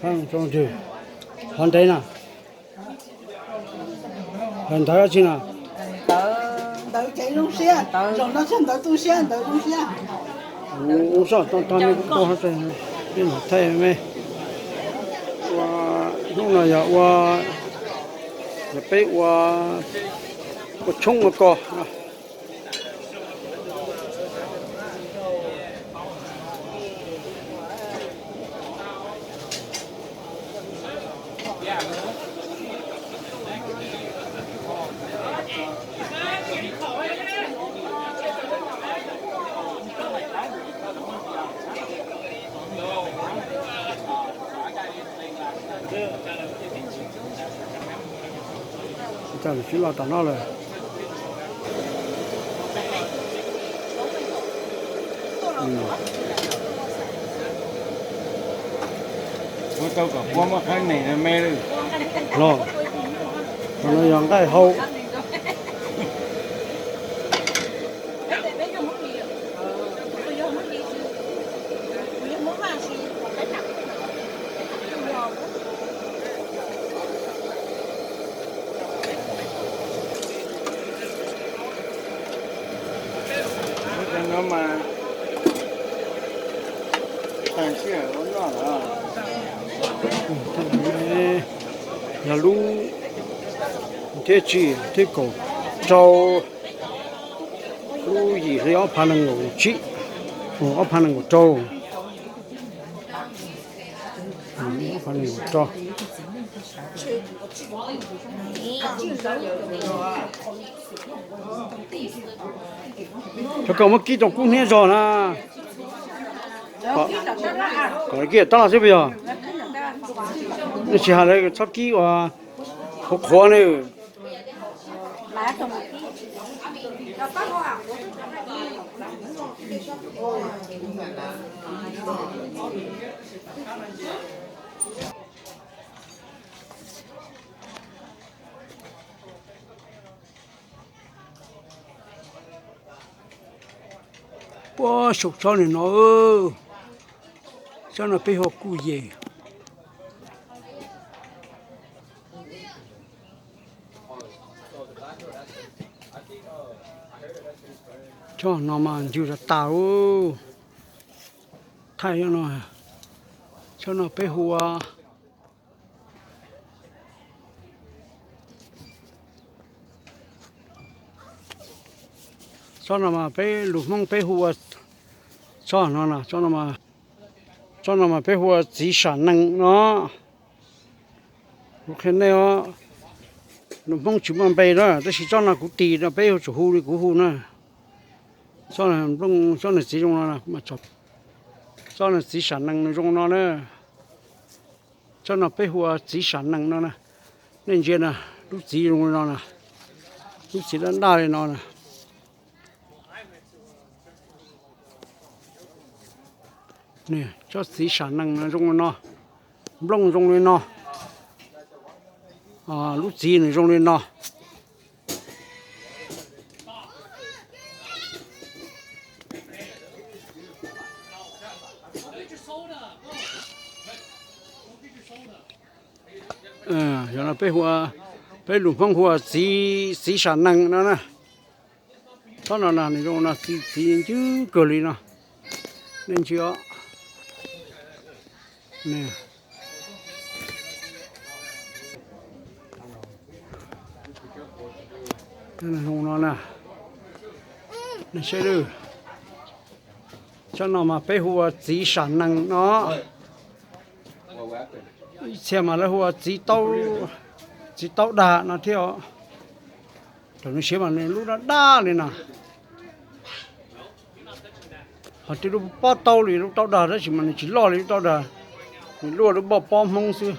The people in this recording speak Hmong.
Nraum zoov. Qhov ntev na. Ntawd tsi na? Ntawd ces zoo siab, zaum no thiaj ntawd tu siab, ntawd zoo siab. Ua zoj tog tog me kuv tau hov tseem, peb mus thaij me. Ua hnub no yog ua, yog peb ua, ua tshoob ua kos. Tsis los tom no lawm. Los, no yog nqaij hau. Yog lub thiab tsis, thib kaum rau, lub yim hli ob phav nees nkaum tsib, ob phav nees nkaum rau, ob phav nees nkaum rau. Cov koj muab kib rau kub hnab zog na. Kom kib tab los xwb puas yog? Nej tsis hais lawv txhob kib uas qhuav qhuav ne. Puag saum tsob nim no, tsob no peb hu ua kuj yem. Tsob no mas ncw tas tas ub. Thaij no, tsob no peb hu ua, tsob no mas peb lus Hmoob peb hu ua, tsob no, tsob no mas peb hu ua txiv sam nees no. Kuv qhia nej os, lus Hmoob tsis muaj npe na, tab sis tsob no kuv tis no peb yuav tsum hu li kuv hu na. Tsob nplooj, tsob nws txiv zoo no, tsob nws txiv sam nees nws zoo no na. Tsob no peb hu ua txiv sam nees no na. Nej ntsia na, lub txiv zoo li no na, lub txiv daj daj li no na. Tsob txiv sam nees no zoo li no, nplooj zoo li no, lub txiv nws zoo li no. Yog no peb hu ua, peb lus Hmoob hu ua txiv, txiv sam nees no na. Tsob no na nws zoo no, txiv, txiv ncw kawg li no. Nej ntsia os. Zoo no na. Nej saib, tsob no mas peb hu ua txiv sam nees no. Ib txhia mas lawv hu ua txiv taub, txiv taub dag no thiab os. Thaum nws siav mas nws lub daj daj li no. Ho tej lub pob taub li lub taub dag tab sis mas nws tsis loj li lub taub dag. Luaj lub npoj pob Hmoob xwb.